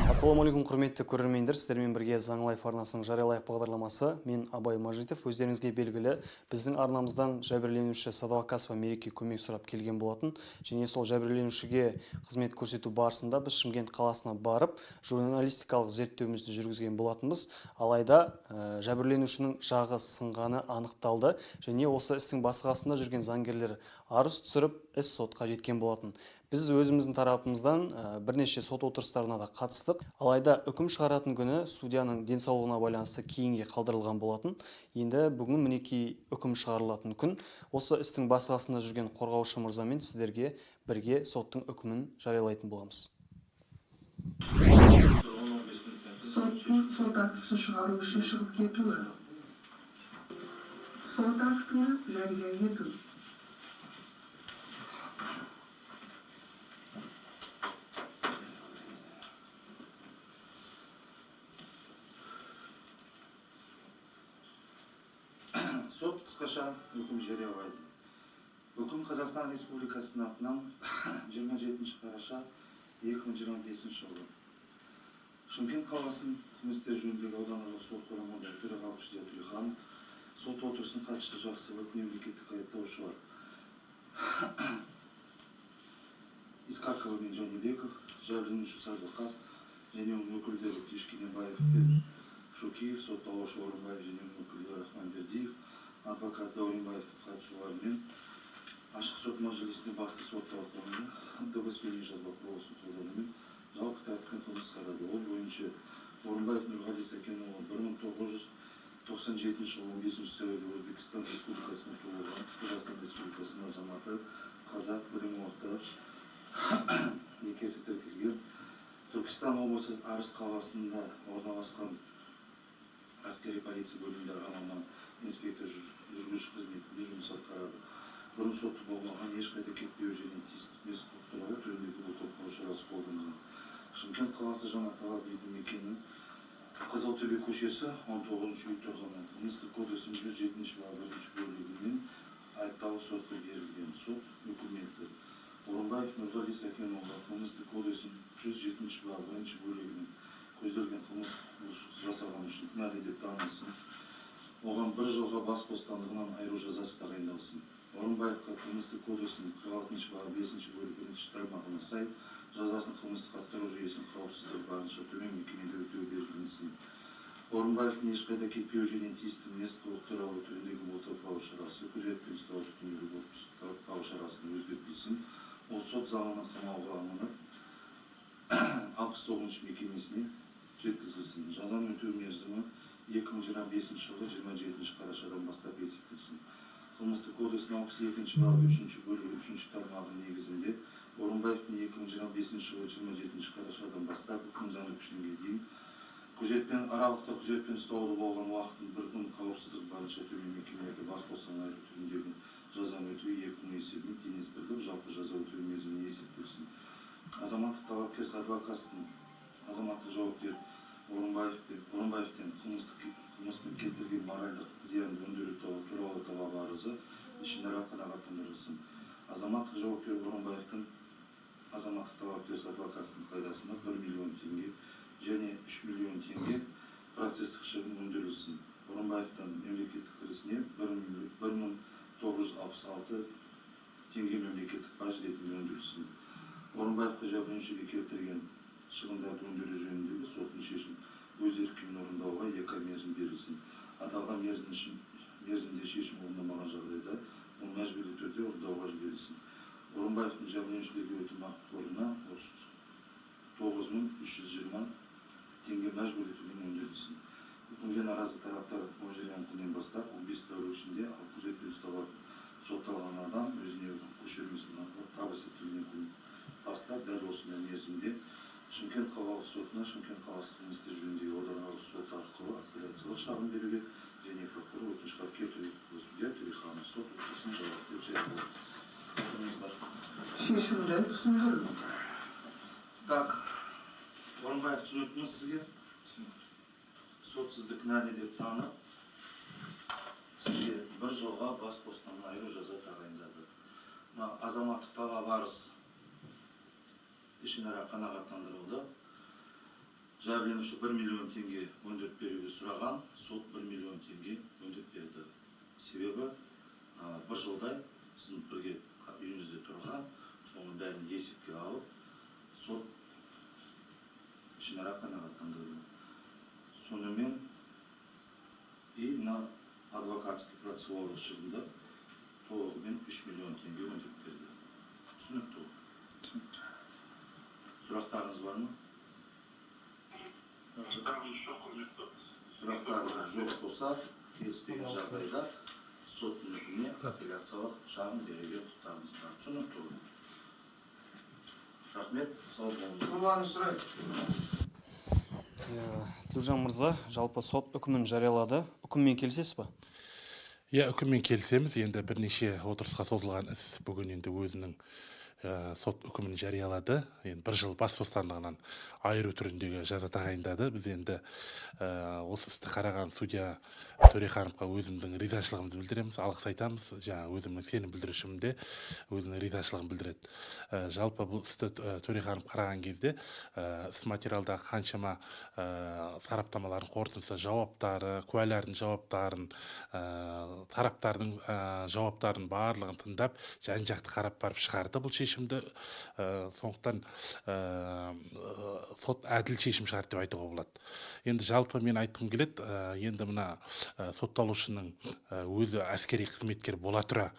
Ассалаумағалейкум, құрметті көрермендер! Сіздермен бірге Заң Лайф арнасының «Жариялайық» бағдарламасы. Мен Абай Мажитов. Өздеріңізге белгілі, біздің арнамыздан жәбірленуші Садуақасова Мереке көмек сұрап келген болатын және сол жәбірленушіге қызмет көрсету барысында біз Шымкент қаласына барып, журналистикалық зерттеуімізді жүргізген болатынбыз. Алайда жәбірленушінің жағы сынғаны анықталды және осы істің басы қасында жүрген заңгерлер арыз түсіріп, іс сотқа жеткен болатын. Біз өзіміздің тарапымыздан бірнеше сот отырыстарына да қатыстық. Алайда үкім шығаратын күні судьяның денсаулығына байланысты кейінге қалдырылған болатын. Енді бүгін, мінекей, үкім шығарылатын күн. Осы істің басы қасында жүрген қорғаушы мырзамен сіздерге бірге соттың үкімін жариялайтын боламыз. Соттың сот актісін шығару үшін шығып кетуі. Сот актіні жария ету. Сот қысқаша үкім жариялайды. Үкім Қазақстан Республикасының атынан 27 қараша 2025 жылы Шымкент қаласының қылмыстық істер жөніндегі ауданаралық сот құрамында төрағалық судья Төлеханов, сот отырысының хатшысы Жақсылық, мемлекеттік айыптаушылар Искакова мен Жәнібеков, жәбірленуші Садуақас және оның өкілдері Кішкенебаев пен Шукиев, сотталушы Орынбаев және оның өкілдері Рахманбердиев, адвокат Дәуренбаевтың қатысуларымен ашық сот мәжілісінде басты сот талқылауында дыбыс бейне жазба құрылғысын қолданумен жалпы тәртіппен қылмыс қарады. Ол бойынша Орынбаев Нұрғали Сәкенұлы, 1997 жылы 15 сәуірде Өзбекстан Республикасында туылған, Қазақстан Республикасының азаматы, қазақ, білім орта, некесі тіркелген, Түркістан облысы Арыс қаласында орналасқан әскери полиция бөлімінде аға маман инспектор жүргізуші қызметінде жұмыс атқарады. Бұрын сотты болмаған, ешқайда кетпеу және тиісті мінез құлық туралы төмендегі бұлтартпау шарасы қолданылған. Шымкент қаласы, Жаңаталап елді мекені, Қызылтөбе көшесі, 19 үй тұрғыны. Қылмыстық кодекстің 107 бабы бірінші бөлігімен айыпталып, сотқа берілген. Сот үкіметі: Орынбаев Нұрғали Сәкенұлы қылмыстық кодекстің 107 бабы бірінші бөлігімен көзделген қылмыс жасағаны үшін кінәлі деп танылсын, оған бір жылға бас бостандығынан айыру жазасы тағайындалсын. Орынбаевқа қылмыстық кодекстің 46 бабы бесінші бөлігі бірінші тармағына сай жазасын қылмыстық атқару жүйесінің қауіпсіздігі барынша төмен мекемеде өтеуі белгіленсін. Орынбаевтың ешқайда кетпеу және тиісті мінез құлық туралы түріндегі бұлтартпау шарасы күзетпен ұстау түріндегі бұлтартпау шарасына өзгертілсін. Ол сот залына қамауға алынып, 69 мекемесіне жеткізілсін. Жазаны өтеу мерзімі 2025 жылғы 27 қарашадан бастап есептелсін. Қылмыстық кодекстің 62 бабы үшінші бөлігі үшінші тармағы негізінде Орынбаевтың 2025 жылғы 27 қарашадан бастап үкім заңды күшіне дейін күзетпен аралықта күзетпен ұстауда болған уақытын бір күн қауіпсіздік барынша төмен мекемелерде бас бостандығынан айыру түріндегі жазаны өтеу 2 күн есебімен теңестіріліп, жалпы жаза өтеу мерзіміне есептелсін. Азаматтық талапкер Садуақастың азаматтық жауапкер Орынбаевтен қылмыспен келтірген моральдық зиянды өндіру туралы талап арызы ішінара қанағаттандырылсын. Азаматтық жауапкер Орынбаевтың азаматтық талапкер Садуақастың пайдасына 1 миллион теңге және 3 миллион теңге процестік шығын өндірілсін. Орынбаевтан мемлекеттік кірісіне 1966 теңге мемлекеттік баж ретінде өндірілсін. Орынбаевқа жәбірленушіге келтірген шығындарды өндіру жөніндегі соттың шешімін өз еркімен орындауға 2 ай мерзім берілсін. Аталған мерзімде шешім орындамаған жағдайда ол мәжбүрлі түрде орындауға жіберілсін. Орынбаевтың жәбірленушілерге өтемақы қорына 39 320 теңге мәжбүрлі түрде өндірілсін. Үкімге наразы тараптар ол жарияланған күннен бастап 15 тәулік ішінде, ал күзетпен ұсталатын сотталған адам өзіне үкім көшірмесін табыс етілген күннен бастап дәл осындай мерзімде Шымкент қалалық сотына Шымкент қаласы қылмыстық істер жөніндегі ауданаралық сот арқылы апелляциялық шағым беруге және прокурор өтініш хат келтіруге құқылы. Судья Төреханов сот отырысын жабық деп жариялады. Отырыңыздар. Шешімді түсіндіру. Так, Орынбаев, түсінікті ме сізге? Сот сізді кінәлі деп танып, сізге бір жылға бас бостандығынан айыру жаза тағайындады. Мына азаматтық талап арыз ішінара қанағаттандырылды. Жәбірленуші 1 миллион теңге өндіріп беруге сұраған, сот 1 миллион теңге өндіріп берді. Себебі бір жылдай сіздің бірге үйіңізде тұрған, соның бәрін есепке алып, сот ішінара қанағаттандырды. Сонымен и мына адвокатский процессуалдық шығынды толығымен 3 миллион теңге өндіріп берді. Түсінікті ғой? Сұрақтарыңыз бар ма? Сұрағымыз жоқ, құрметті. Сұрақтарыңыз жоқ болса, келіспеген жағдайда соттың үкіміне апелляциялық шағым беруге құқықтарыңыз бар. Түсінікті ғой? Рахмет, сау болыңыз. Оларыңызды сұраймын. Иә, Тілеужан мырза, жалпы сот үкімін жариялады. Үкіммен келісесіз ба? Иә, үкіммен келісеміз. Енді бірнеше отырысқа созылған іс бүгін енді өзінің сот үкімін жариялады. Енді бір жыл бас бостандығынан айыру түріндегі жаза тағайындады. Біз енді осы істі қараған судья Төрехановқа өзіміздің ризашылығымызды білдіреміз, алғыс айтамыз. Жаңа өзімнің сенім білдірушім де өзінің ризашылығын білдіреді. Жалпы бұл істі Төреханов қараған кезде іс материалдағы қаншама сараптамалардың қорытындысы, жауаптары, куәлердің жауаптарын, тараптардың жауаптарын барлығын тыңдап, жан жақты қарап барып шығарды бұл шешімді. Сондықтан сот әділ шешім шығарды деп айтуға болады. Енді жалпы мен айтқым келеді, енді мына сотталушының өзі әскери қызметкер бола тұра,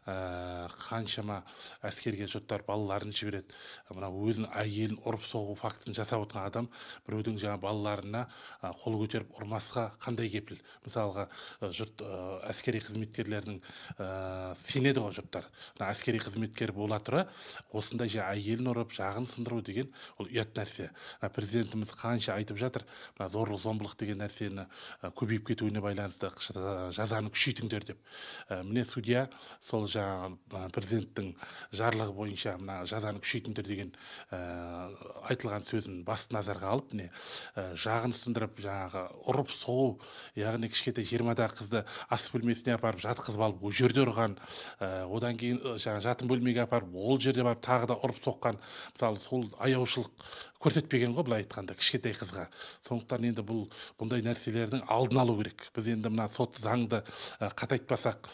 қаншама әскерге жұрттар балаларын жібереді, мына өзінің әйелін ұрып соғу фактісін жасап отырған адам біреудің жаңа балаларына қол көтеріп ұрмасқа қандай кепіл? Мысалға, жұрт әскери қызметкерлердің сенеді ғой жұрттар. Мына әскери қызметкер бола тұра осындай жаңа әйелін ұрып, жағын сындыру деген ол ұят нәрсе. Мына президентіміз қанша айтып жатыр, мына зорлық зомбылық деген нәрсені көбейіп кетуіне байланысты жазаны күшейтіңдер деп. Міне судья сол жаңа президенттің жарлығы бойынша мына жазаны күшейтіңдер деген айтылған сөзін басты назарға алып, міне жағын сындырып, жаңағы ұрып соғу, яғни кішкентай 20-дағы қызды ас бөлмесіне апарып жатқызып алып ол жерде ұрған, одан кейін жаңа жатын бөлмеге апарып ол жерде барып тағы да ұрып соққан, мысалы сол аяушылық көрсетпеген ғой былай айтқанда кішкентай қызға. Сондықтан енді бұндай нәрселердің алдын алу керек. Біз енді мына сот заңды қатайтпасақ,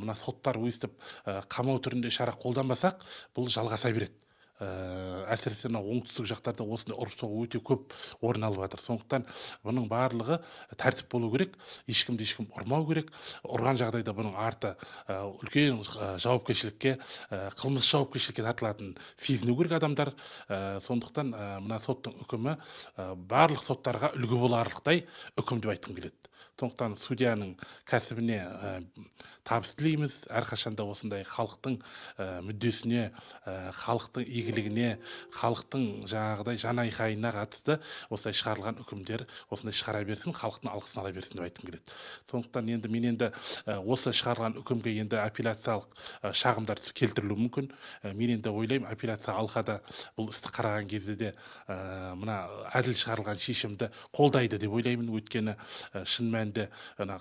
мына соттар өстіп қамау түрінде шара қолданбасақ, бұл жалғаса береді. Әсіресе мына оңтүстік жақтарда осындай ұрып соғу өте көп орын алып жатыр. Сондықтан бұның барлығы тәртіп болу керек, ешкімді ешкім ұрмау керек. Ұрған жағдайда бұның арты үлкен жауапкершілікке, қылмыс жауапкершілікке тартылатынын сезіну керек адамдар. Сондықтан мына соттың үкімі барлық соттарға үлгі боларлықтай үкім деп айтқым келеді. Сондықтан судьяның кәсібіне табыс тілейміз. Әрқашанда осындай халықтың мүддесіне, халықтың игілігіне, халықтың жаңағыдай жан айқайына қатысты осылай шығарылған үкімдер осындай шығара берсін, халықтың алғысын ала берсін деп айтқым келеді. Сондықтан енді мен енді осы шығарылған үкімге енді апелляциялық шағымдар келтірілуі мүмкін. Мен енді ойлаймын, апелляция алқада бұл істі қараған кезде де мына әділ шығарылған шешімді қолдайды деп ойлаймын. Өйткені шын мәнінде ана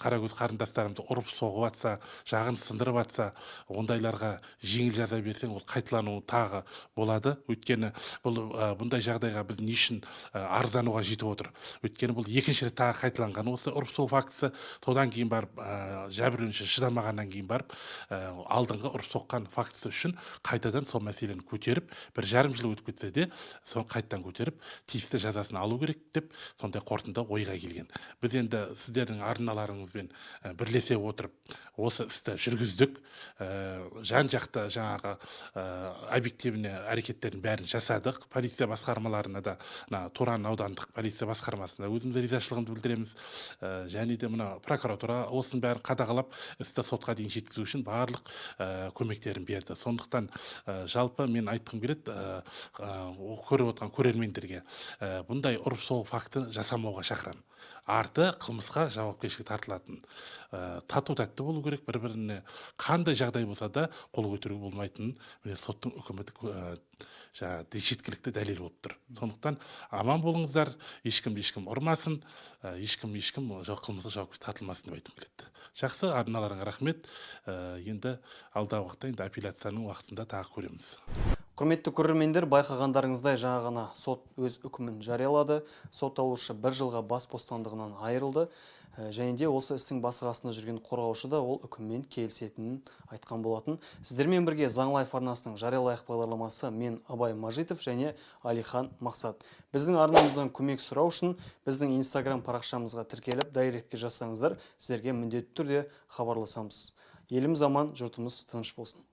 қаракөз қарындастарымызды ұрып соғып атса, жағын сындырып атса, ондайларға жеңіл жаза берсең, ол қайталануы тағы болады. Өйткені бұл бұндай жағдайға біз не үшін арыздануға жетіп отыр? Өйткені бұл екінші рет тағы қайталанған осы ұрып соғу фактісі. Содан кейін барып жәбірленуші шыдамағаннан кейін барып алдыңғы ұрып соққан фактісі үшін қайтадан сол мәселені көтеріп, 1,5 жыл өтіп кетсе де соны қайтадан көтеріп тиісті жазасын алу керек деп сондай қорытынды ойға келген. Біз енді сіздердің арналарыңызбен бірлесе отырып осы істі жүргіздік. Жан жақты жаңағы объективіне әрекеттердің бәрін жасадық. Полиция басқармаларына да, мына Туран аудандық полиция басқармасына өзіміздің ризашылығымызды білдіреміз. Және де мына прокуратура осының бәрін қадағалап, істі сотқа дейін жеткізу үшін барлық көмектерін берді. Сондықтан жалпы мен айтқым келеді, көріп отырған көрермендерге, бұндай ұрып соғу фактіні жасамауға шақырамын. Арты қылмысқа жауапкершілік тартылатын. Тату тәтті болу керек, бір-біріне қандай жағдай болса да қол көтеруге болмайтынын міне соттың үкімі жаңағы жеткілікті дәлел болып тұр. Сондықтан аман болыңыздар, ешкімді ешкім ұрмасын, ешкім ешкім қылмысқа жауапкершілік тартылмасын деп айтқым келеді. Жақсы, арналарыңа рахмет. Енді алдағы уақытта енді апелляцияның уақытында тағы көреміз. Құрметті көрермендер, байқағандарыңыздай, жаңа ғана сот өз үкімін жариялады. Сотталушы бір жылға бас бостандығынан айырылды. Және де осы істің басы қасында жүрген қорғаушы да ол үкіммен келісетінін айтқан болатын. Сіздермен бірге Заң Лайф арнасының «Жариялайық» бағдарламасы, мен Абай Мажитов және Алихан Мақсат. Біздің арнамыздан көмек сұрау үшін біздің Инстаграм парақшамызға тіркеліп, директке жазсаңыздар, сіздерге міндетті түрде хабарласамыз. Еліміз аман, жұртымыз тыныш болсын.